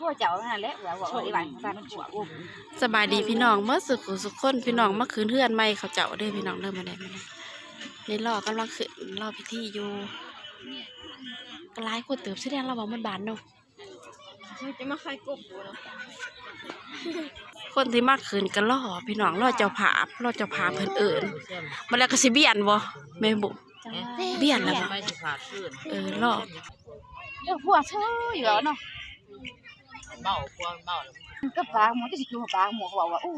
ພວກເຈົ້ານັ້ນແຫຼະ ວ່າ ວ່າ ວ່າ ວ່າ ວ່າ ສະບາຍດີພີ່ນ້ອງເບິດສຸຂູສຸຄົນ ພີ່ນ້ອງມາຂຶ້ນເຮືອນໃໝ່ເຂົາເຈົ້າເດີພີ່ນ້ອງເດີ ມື້ນີ້ ມື້ນີ້ ນີ້ລໍກຳລັງຂຶ້ນ ລໍພິທີຢູ່ ກໍຫຼາຍຄົນເຕີບ ສະແດງລາວເວົ້າໝົດບ້ານເນາະ ຈະມາຂາຍກົບບໍ່ເນາະ ຄົນທີ່ມາຂຶ້ນກໍລໍພີ່ນ້ອງ ລໍເຈົ້າພາບ ລໍເຈົ້າພາບເພິ່ນເອີ້ນ ບັດແລ້ວກໍຊິບຽນບໍ່ ແມ່ນບໍ່? ບຽນແລ້ວບໍ່? ເອີ ລໍ ເອີ ພວກເຊີຢູ່ແລ້ວເນາະ ເວົ້າ ພວກເວົ້າ ກໍປາກໝູ ຈະຊິຈູປາກໝູ ເຂົາເວົ້າວ່າ ໂອ້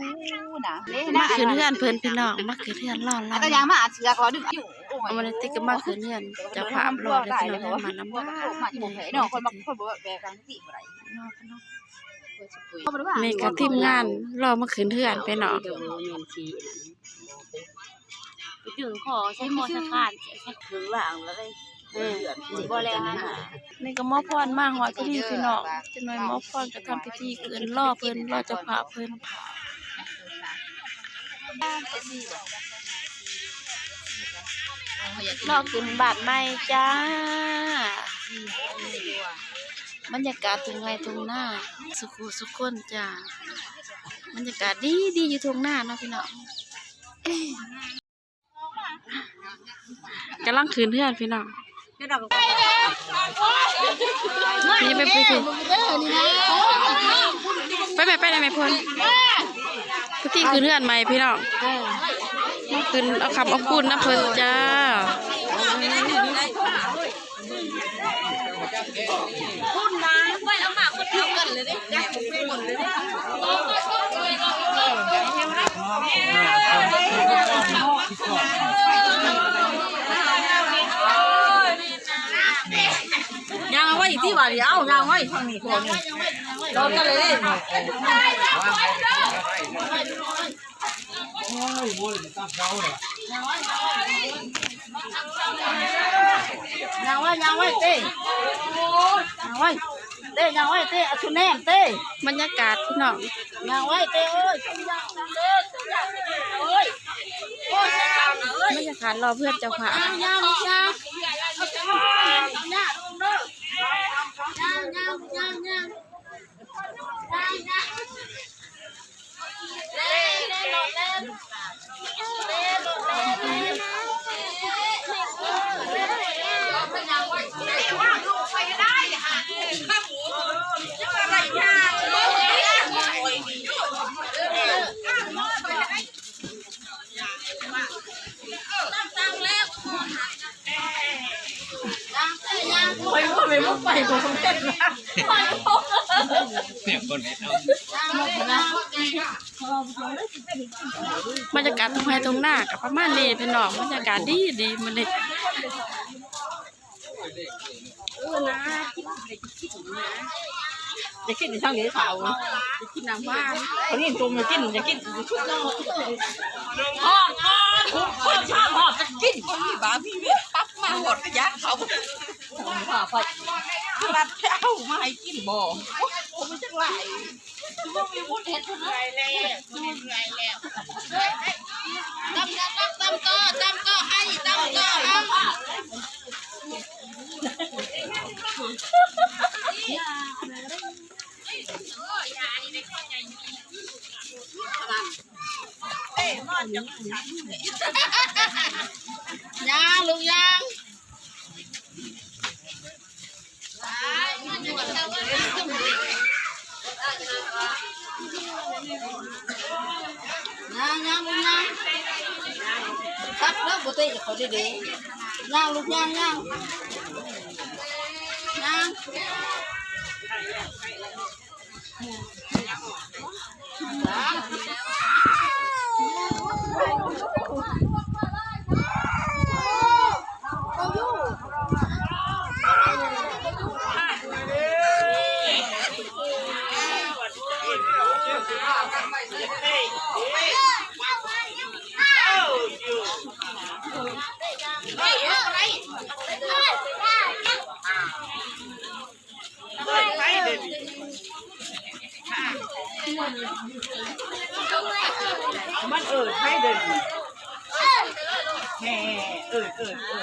ນະ ມາຂຶ້ນເຮືອນເພິ່ນພີ່ນ້ອງ ມາຂຶ້ນເຮືອນລໍ ລໍ ກໍຢ່າມາເຊື່ອ ເຂົາດຶງຢູ່ ເອົາມາຕິ ກໍມາຂຶ້ນເຮືອນເຈົ້າພາບລໍ ພີ່ນ້ອງ ມານຳ ມາຢູ່ໃຜເນາະ ຄົນບໍ່ ຄົນບໍ່ແບກກັນຕິບໍ່ໄດ້ ນີ້ກໍທີມງານລໍມາຂຶ້ນເຮືອນພີ່ນ້ອງ ຈຶ່ງຂໍໃຊ້ຂໍສະຄານ ເຖິງລ່າງແລ້ວເດ້ ເອີ ບໍ່ແລ້ວ ນີ້ກໍໝໍພອນມາຮອດພໍດີພີ່ນ້ອງ ຈັກໜ່ອຍໝໍພອນກໍທຳພິທີຂຶ້ນ ລໍເພິ່ນ ລໍເຈົ້າພາບເພິ່ນ ລໍຂຶ້ນບາດໃໝ່ຈ້າ ບັນຍາກາດທົ່ງໄຮ່ທົ່ງນາ ສຸຂູສຸຄົນຈ້າ ບັນຍາກາດດີໆ ຢູ່ທົ່ງນາເນາະພີ່ນ້ອງ. ກຳລັງຂຶ້ນເຮືອນພີ່ນ້ອງ ນີ້ໄປ ໄປ ໄປ ໄປແມ່ ໄປແມ່ ແມ່ພວນ ພິທີຂຶ້ນເຮືອນໃໝ່ພີ່ນ້ອງ ມາຂຶ້ນເອົາຄຳເອົາຄຸນນຳເພິ່ນຈ້າ. ຍ່າງໄວ້ທີ່ວ່າ ດຽວຍ່າງໄວ້ທາງນີ້ ພວກນີ້ຈອດກັນເລີຍເດ້. ໂອ້ຍ ບໍ່ໄດ້ຕັ້ງເສົາດອກ ຍ່າງໄວ້ ຍ່າງໄວ້ເຕ້ ຍ່າງໄວ້ເຕ້ ຍ່າງໄວ້ເຕ້ ເອົາຊຸແນມເຕ້ ບັນຍາກາດພີ່ນ້ອງ ຍ່າງໄວ້ເຕ້ເອີຍ ບັນຍາກາດລໍເພື່ອນເຈົ້າພາບ ຍ່າງ ຍ່າງ ຍ່າງ ຍ່າງ ຍ່າງ ຍ່າງ ຍ່າງ ຍ່າງ ບັນຍາກາດທົ່ງໄຮ່ທົ່ງນາກໍປະມານນີ້ພີ່ນ້ອງ ບັນຍາກາດດີໆ ມື້ນີ້. ເອີນະ ຢາກກິນທາງນີ້ເຂົາ ຢາກກິນນ້ຳຫວານ ເຂົາຍິງຕົມຢາກກິນ ຢາກກິນ ຮອດກ່ອນ ຄົນຊາວຮອດຈະກິນ ມີບາມີເວຍປັບມາຮອດກະຢາກເຂົາ ພາໄປ ລັດແທ້ເອົາມາໃຫ້ກິນບໍ່ ໂອ້ຍ ບໍ່ມີຈັກຫຼາຍ. ຕຳ ຕຳ ຕຳ ຕຳຕໍ່ ຕຳຕໍ່ ໃຫ້ຕຳຕໍ່ ເອົາ ຍ່າງ ລູກຍ່າງ. ຍ່າງ ຍ່າງ ລູກຍ່າງ ຄັບເດີ ບໍ່ເຕະເຂົາເດ້ ຍ່າງ ລູກຍ່າງ ຍ່າງ ຍ່າງ. ມັນເອີ້ນໃຜເດີນີ້ ແມ່ ເອີ້ນ ເອີ້ນ ເອີ້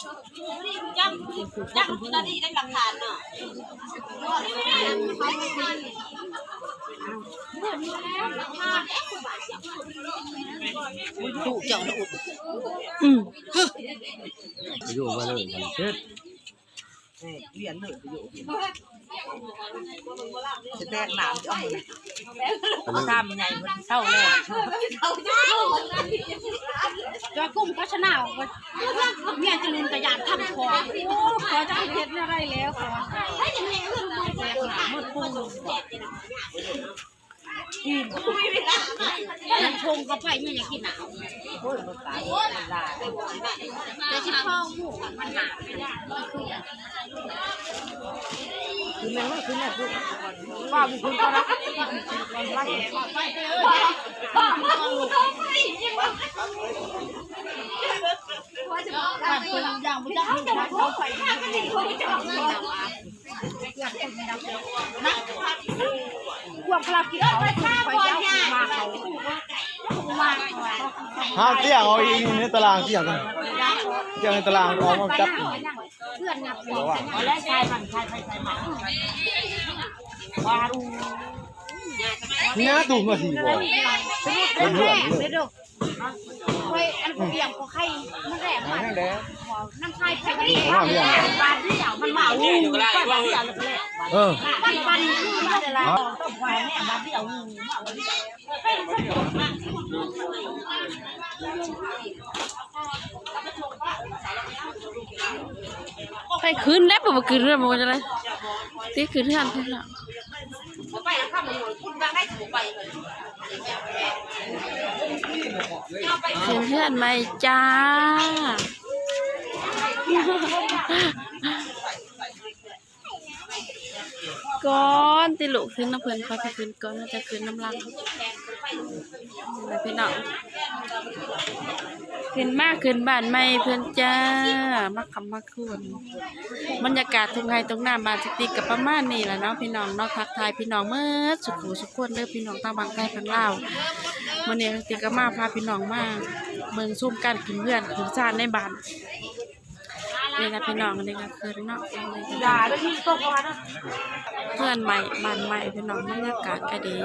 ຈັບ ຈັບຕອນນີ້ໄດ້ຫຼັກຖານເນາະ. ອືມ ໄປຢູ່ມາເລີຍ ເຮັດ ນີ້ ວຽນເລີຍ ໄປຢູ່ ຊິແຕກນ້ຳ ເອົາ ທຳໃຫຍ່ ມັນເຊົາແລ້ວ ຈອຍກຸ້ມກໍຊະນາ ເມຍຈະຫຼິ້ນຕະຢານທຳຄອ ໂອ້ ຂໍຈະເຮັດແນວໃດແລ້ວ ຂໍວ່າ ແຕກນ້ຳໝົດປຸ້ງ. ອີ່ມ ມັນຊົງເຂົ້າໄປ ຍັງຢາກກິນນ້ຳ ໂອ້ຍ ບໍ່ຕາຍ ແຕ່ຊິເຂົ້າໝູ່ມັນໜາ ຄືແມ່ນວ່າ ຄືແມ່ນ ວ່າບໍ່ຄືກັນນະ ຢ່າງບໍ່ຈັກ ເຂົ້າໄປ ພວກພະລັກກິນເຂົາ ໄປເຈົ້າມາເຂົາ ມາ ຫາກຽງເອົາອີກໃນຕາລາງ ກຽງກັນ ກຽງໃນຕາລາງ ອອກມາຈັບ ເພື່ອນກັບ ແລ້ວໃສ່ມັນ ໃສ່ໄປໃສ່ມາ ວ່າ ນີ້ນະ ຕູມາຊິບໍ່ ເປັນເພື່ອນ ເປັນເພື່ອນ ຂ້ອຍອັນຜູ້ອຽງກໍໄຂ່ ມັນແຫຼະ ມັນແຫຼະ ນ້ຳໄຂ່ໄປນີ້ ບາດດຽວມັນມາ ເອີ ບາດດຽວ ບາດດຽວ ໄປຂຶ້ນແລ້ວ ບໍ່ຂຶ້ນເຮືອນ ບໍ່ວ່າຈັ່ງໃດ ຕິຂຶ້ນເຮືອນພຸ້ນລະ. ຂຶ້ນເຮືອນໃໝ່ຈ້າ ກ່ອນຕິລູກ ຂຶ້ນນຳເພິ່ນ ຂ້ອຍຊິຂຶ້ນກ່ອນ ເຮົາຈະຂຶ້ນນຳຫຼັງ ພີ່ນ້ອງ ຂຶ້ນມາ ຂຶ້ນບ້ານໃໝ່ເພິ່ນຈ້າ ມາຄ່ຳມາ ທຸກຄົນ ບັນຍາກາດທົ່ງໄຮ່ທົ່ງນາບ້ານຊິຕິກະປະມານນີ້ລະເນາະພີ່ນ້ອງເນາະ. ທັກທາຍພີ່ນ້ອງເໝິດສຸຂູສຸຄົນເດີພີ່ນ້ອງ ທັງຝັ່ງໄທຝັ່ງລາວ. ມື້ນີ້ຕິກະມາພາພີ່ນ້ອງມາເບິ່ງຊົມການຂຶ້ນເຮືອນຂຶ້ນຊານໃນບ້ານນີ້ລະພີ່ນ້ອງ. ອັນນີ້ກະຄືເນາະ ເຮືອນໃໝ່ບ້ານໃໝ່ພີ່ນ້ອງ ບັນຍາກາດກະດີ.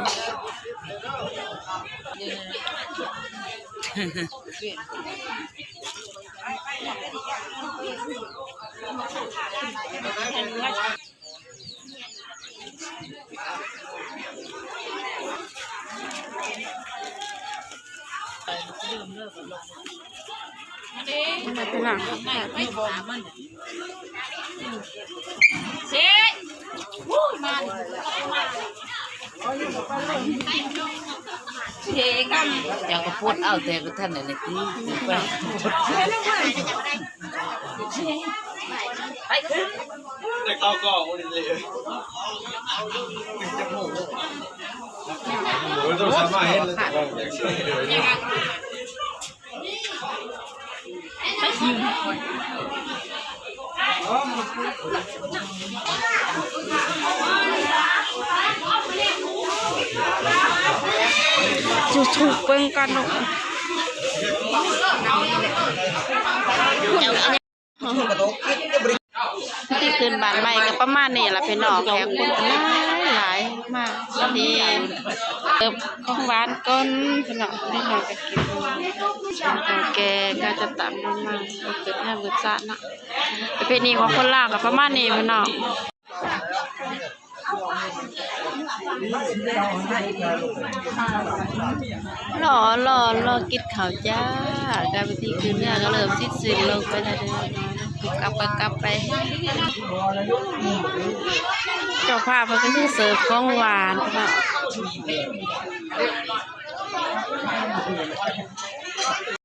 ເຈົ້າກະປົດເອົາແຕ່ບໍ່ທັນໄດ້ກິນ ໄປ ໄປຂຶ້ນ ໄດ້ເຂົ້າກ້ອງບໍ່ໄດ້ເລີຍ ໂອ້ຍ ຕ້ອງສາມາດເຮັດແລ້ວ ຈູທູບເບິ່ງກ່ອນເນາະ. ທີ່ຂຶ້ນບ້ານໃໝ່ກໍປະມານນີ້ລະພີ່ນ້ອງ ແຂກຄົນກໍຫຼາຍໆ ມາພໍດີ ເສີບຂອງຫວານກ່ອນພີ່ນ້ອງ ເດັກນ້ອຍກໍກິນ ເຖົ້າແກ່ກໍຈະຕາມກັນມາ ເກີດງານເກີດຊາດເນາະ ປະເພນີຂອງຄົນລາວກໍປະມານນີ້ພີ່ນ້ອງ. ລໍ ລໍ ລໍກິນເຂົ້າຈ້າ ການພິທີຂຶ້ນເຮືອນກໍເລີ່ມສິ້ນສຸດລົງໄປແລ້ວເດີ ກັບໄປ ກັບໄປ ເຈົ້າພາບເພິ່ນກໍຊິເສີບຂອງຫວານເນາະ.